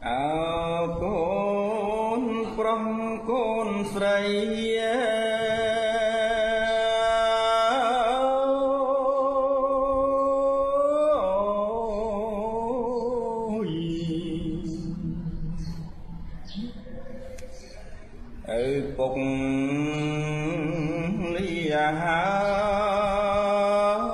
អើកូនប្រុសកូនស្រី ឪពុកលាហើយ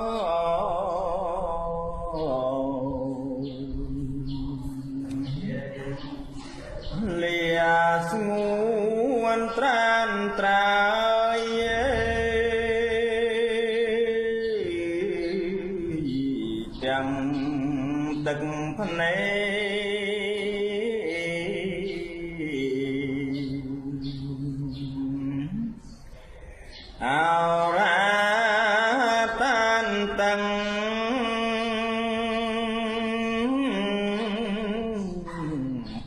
លាស្ងួនត្រានត្រាយ ទាំងទឹកភ្នែក អរាតានតឹង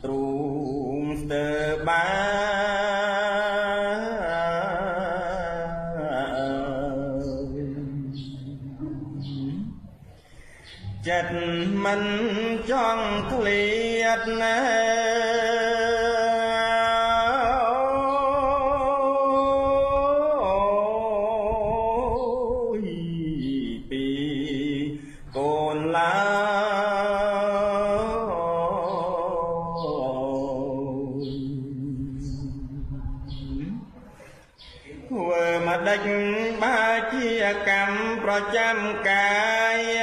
ទ្រូងស្ទើបា ចិត្តមិនចង់ឃ្លាតណែ ពីកូនឡើយ ធ្វើមកដេច បាជាកម្មប្រចាំកាយ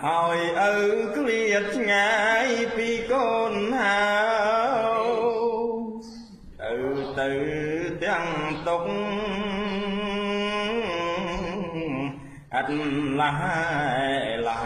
ឲ្យឪឃ្លាតឆ្ងាយពីកូន ហើយឪទៅទាំងទុក អត់ឡាឡា